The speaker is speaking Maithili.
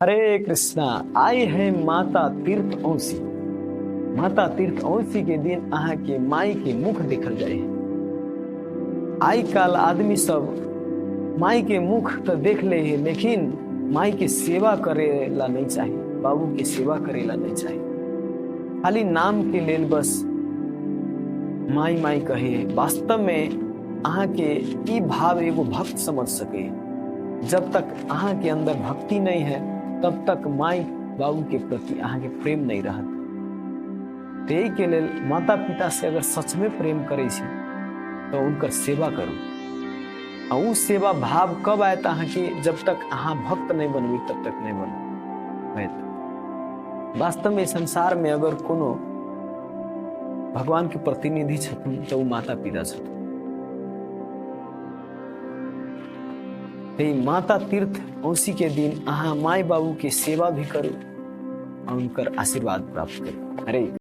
हरे कृष्णा। आइ है माता तीर्थ औसी। माता तीर्थ औसी के दिन अहाँ के माई के मुख देखल जाय है। आइ काल आदमी सब माई के मुख तो देख ले है, लेकिन माई के सेवा करे ला नहीं चाही, बाबू के सेवा करे ला नहीं चाही। खाली नाम के लेल बस माई माई कहे। वास्तव में अहाँ के ई भाव एगो भक्त समझ सके। जब तक अहाँ के अंदर भक्ति नहीं है तब तक माई बाबू के प्रति अहाँ के प्रेम नहीं रहत। ताहि के लेल माता पिता से अगर सच में प्रेम करै छी तो उनकर सेवा करू। आ उ सेवा भाव कब आयत अहाँ के? जब तक अहाँ भक्त नहीं बनबी तब तक नहीं बनबैत। वास्तव में संसार में अगर कोनो भगवान के प्रतिनिधि छथिन तो उ माता पिता छथिन। ते माता तीर्थ औसी के दिन अहाँ माय बाबू के सेवा भी करू और उनकर आशीर्वाद प्राप्त करू। हरे।